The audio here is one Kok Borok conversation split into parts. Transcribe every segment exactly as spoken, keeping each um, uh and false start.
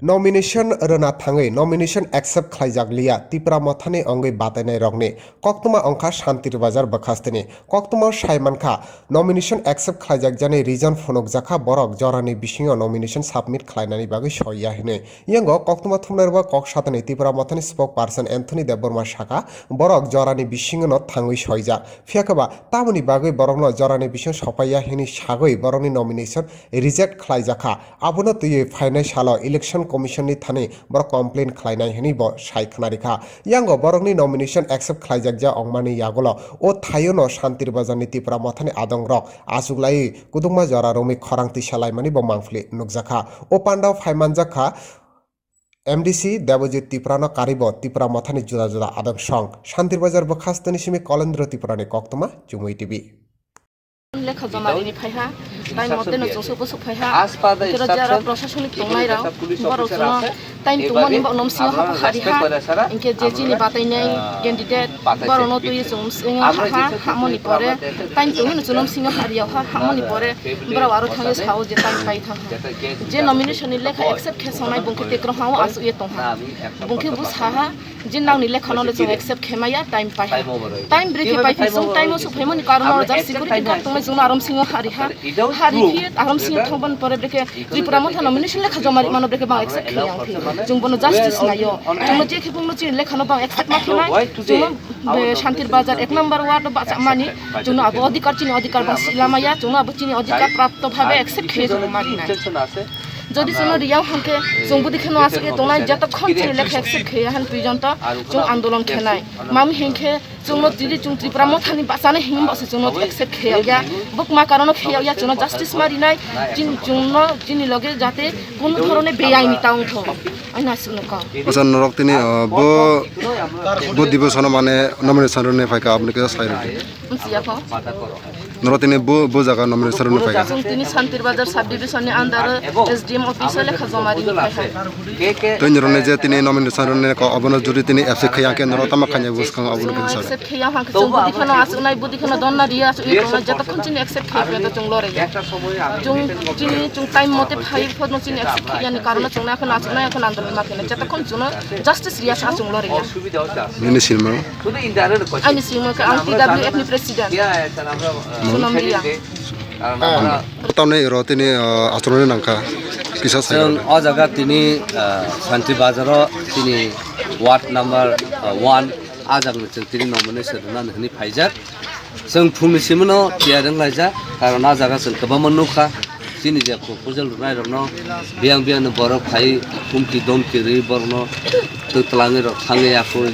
Nomination rwna thangwi nomination accept khlaijak liya Tipra Mothani wngwi batainai rokni koktwma wngkha Shantir Bazar bwkhasteni. Koktwmao sai mankha, nomination accept khlaijakjani reason phunukjakha borok jorani bisingo nomination submit khlainani bagwi soiya hinwi. Yango koktwma thumnairokbo kok satani Tipra Mothani spokesperson Anthony Debbarma sakha, borok jorani bisingono thangwi soijak. Phiya khe ba tamoni bagwi borokno jorani bisingo sopaiya hinwi sagwi borokni nomination reject khlaijakha. Abono twiwi phainai salo Election Commission ni thani borok complain khlainai hinwi bo sai khwnarikha. Yango borokni nomination accept khlaijakya wngmani yagulo o thaiono Shantir Bazarni Tipra Mothani adongrok achuklaiwi kudukma jora romwi khorang tisa laimani bo mangpili nukjakha. O pandao phaimanjakha M D C Debojit Tiprano karibo Tipra Mothani juda juda adong song. Shantir Bazar bwkhasteni simi Kolendro Tiprani koktwma, Chumui T V. Lekha joma rini phaiha, tai mote no chwngso bwswk phaiha. Hwnkhe jara proshashonik tongnai rok, borok chwngno time tongmani bo nom singo hapha hariha. Hwnkhe je chini batainai candidate, borokno twi chwng singo hapha, hamoni pore time tongwi no chwng nom singo hariya ha, hamoni pore borok aro thangwi sao je time pai thangha. Je nomination ni lekha accept khe songnai bungkhe tekrok hao asuk ye tongha. Bungkhe bo saha, je nangni lekha no chwng accept khe maya, time pai ha. Time brekhe pai phi chwng time o suk phaimani karon no jat security guard tongnai chwngno arom singo hari ha. Hari phi arom singo thangban pore brekhe Tripura Motha nomination lekha joma rimano brekhe bang accept khe yang phi. Chwng bono justice naio. Chwngno je khe bungno chini lekha no bang accept ma khe nai. Chwngno Be, Shantir Bazar ek number ward o bachak mani, chwngno abo odhikar chini odhikar bang sila maya, chwngno abo chini odhikar prapto bhabe accept khe chwngno mani nai. Jodi chwngno riyang hwnkhe, chwng budi kheno aswk ye tongnai, jotokhon chini lekha accept khe han pwijonto chwng andolon khenai. Mami hinkhe chwngno jodi chwng Tripura Mothani bachana himbo se chwngno accept khe ya. Bukma karono khe ya, chwngno justice ma rinai, chin chwngno chini loge jate Kono dhoroner beyai ni ta wngthok. Aina aswk nukha. Acha norok tini, uh, bo, bo dibosono mane nomination rwna phaikha aboni kisa sai rwdi. Wngsiya kho. Norok tini bo, bo jaga nomination rwna phaikha. Chwng tini Shantir Bazar sub division ni under o S D M office o lekha joma rini phaikha. Tei norokni je tini nomination rwna kok abono jodi tini accept khaiya khe norok tamo khaina bwskango aboni kisa sai. Accept khaiya hwnkhe chwng budi kheno aswknai, budi kheno donna riya aswk ni tongnai, jotokhon chini accept khaiya khe to chwng loraiya. Chwng chini chwng time mote phai phano chini accept khaiyani karon chwngno ekhon achuknai, ekhon andolon ma khainai, jotokhon chwngno justice riya sa chwng loraiya. Nini sinmo? Ani sinmo khe ang T W F ni president. Sonam Reang. Tamni ro tini, ah, achoroni nangkha kisa sai. Chwng o jaga tini, ah, Shanti Bazar o tini ward number, ah, one, a jagani chwng tini nomination rwnani hwnwi phaijak. Chwng phungni simi no tiyar wng laijak, karon a jaga chwng kwbangma nukha. Chini je proposal rwnairokno biyang biyangni borok phai humki domki rwi borokno twtwlangwi rok thangwi yakui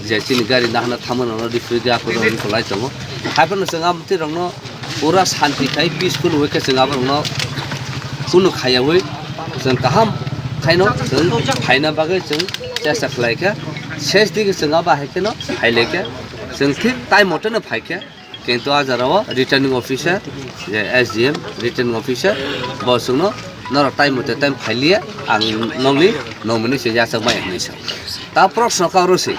je chini gari nahana thamani rok rifrigwi yakui rok wngkha lai tongo. Haiphano chwng a bwtwi rokno pura shanti khai peaceful way khe chwng aborokno kunu khayaui chwng kaham khaino chwng phaina bagwi chwng chesta khlaikha. Ses digi chwng abo hai kheno phailaikha. Chwng thik time mote no phaikha, kintu a jora o returning officer, je S D M returning officer, bo chwngno norok time mote time phailiya, ang nokni nomination yachak maya hinwi sa. Ta proshno kha oro se,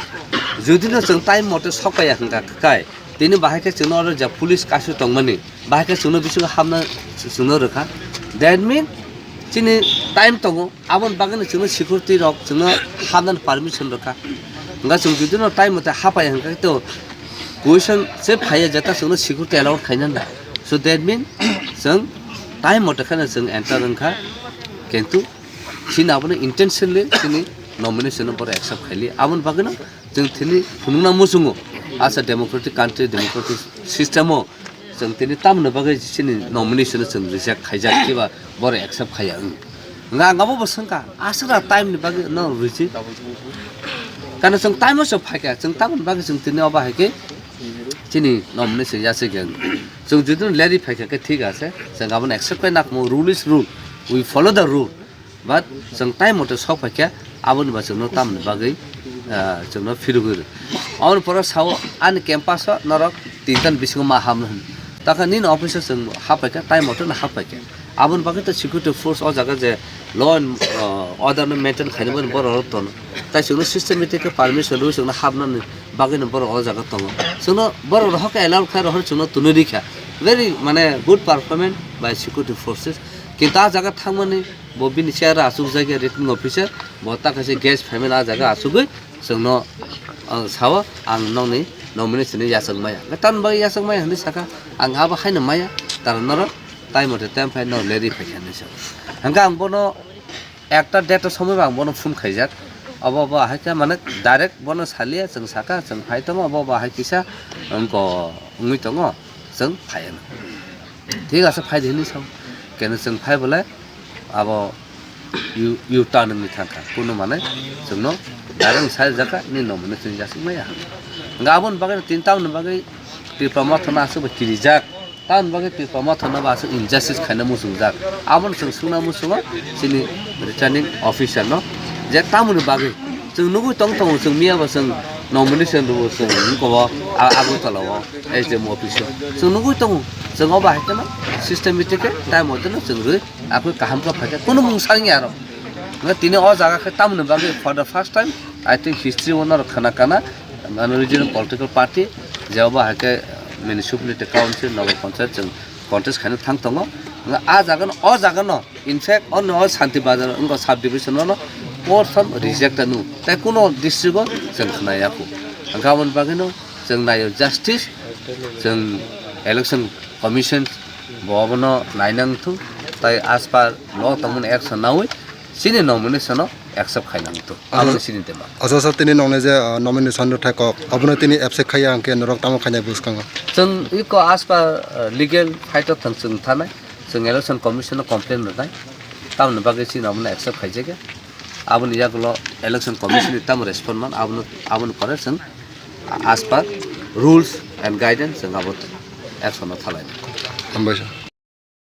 jodi no chwng time mote sok paiya hwnkha kai, tini bahai khe chwngno oro ja police kasu tongmani, bahai khe chwngno bisingo hapna chwngno rwkha. That mean chini time tongo, aboni bagwino chwngno security rok chwngno hapnani permission rwkha. Hwnkha chwng jodi no time mote hapaiya hwnkha khe to question se phaiya jeta chwngno security allowed khainani. So that mean chwng time mote kheno chwng enter wngkha, kintu chini abono intentionally chini nomination no borok accept khaili. Aboni bagwino chwng tini phunukna muchungo, asa democratic country, democratic system o chwng tini tamoni bagwi chini nomination no chwng reject khaijak, kiba borok accept khaiya wng. Hwnkha ang abo bo swngkha, aswkra time ni bagwi no rwisi. Kana chwng time o se phaikha, chwng tamoni bagwi chwng tini obo hai khe chini nomination yachakya wng. Chwng jodi no leri phaikha khe thik ase, chwng abono accept khai nakmo, rule is rule, we follow the rule. But chwng time mote sok phaikha, aboni ba chwngno tamoni bagwi, ah, chwngno phirogwi rw. Aboni pore sao ani campus o norok tintan bisingo ma hamno hwn. Takha nini office o chwng haphaikha, time mote no haphaikha. Aboni bagwi to security force o jaga je law and, ah, order no maintain khainani bagwi borok rok tono. Tai chwngno systematic khe permission rwui chwngno hapnani bagwi no borok o jaga tongo. Chwngno borok rok khe allow khai rok chwngno twnwi rikha. Very, mane, good performance by security forces. Kintu a jaga thangmani bo bini chair o achukjak ya returning officer, bo ta kaisa guest phaimani a jaga achugwi chwngno, ang sao ang nokni nomination ni yachak maya. Tamni bagwi yachak maya hinwi sakha, ang abo haino maya, karon norok time mote time phai norok leri phaikha hinwi sao. Hwnkhe ang bono ekta date o somoi bo ang bono phone khaijak. Obo bo hai khe mane direct bono salia, chwng saka chwng phai tongo, obo bo hai kisa wngko wngwi tongo, chwng phai ano. Thik ase, phai di hinwi sao. Keno chwng phai bole abo u, u turn wngwi thangkha. Kuno mane chwngno direct sai jaka ni nomination jasik maya. Hwnkhe aboni bagwi tin tamni bagwi Tipra Motha no aswk bai kirijak. Tamoni bagwi Tipra Motha no bo aswk injustice khaina muchungjak. Abono chwng swngna muchungo chini returning officer no je tamoni bagwi chwng nugwi tong tongo, chwng miya bo chwng nomination rwo chwng wngkha o A-, Agartala o S D M office o chwng nugwi tongo, chwng obo hai kheno systematic khe time mote no chwng rwi akwi kaham khe phaikha, kunu mungsa wngya aro. Hwnkhe tini o jaga khe tamoni bagwi for the first time, I think, history o norok khna kana, mane regional political party, je obo hai khe municipality council, Nagar Panchayat chwng contest khaina thang tongo. Hwnkhe a jaga no, o jaga no, in fact, o no Shanti Bazar wngkha sub division o no, prothom reject ano, tai kuno district o chwng khna ya kho. Hwnkhe aboni bagwi no chwng naio justice, chwng election commission bo obono nainang thung, tai as per law tongmani action nawi chini nomination no accept khainang thung. Aboni chini demand. Acha sir, tini nokni je, ah, nomination rwthai kok, abono tini accept khaiya hwnkhe norok tamo khainai bwskango? Chwng iko as per, ah, legal fight o thang chwng thanai, chwng election commission no complain rwnai, tamoni bagwi chini abono accept khaijak ya. Aboni yagulo election commission ni tamo respond man, abono, aboni pore chwng as per rules and guidance chwng abo action o thalai. Hambai sir.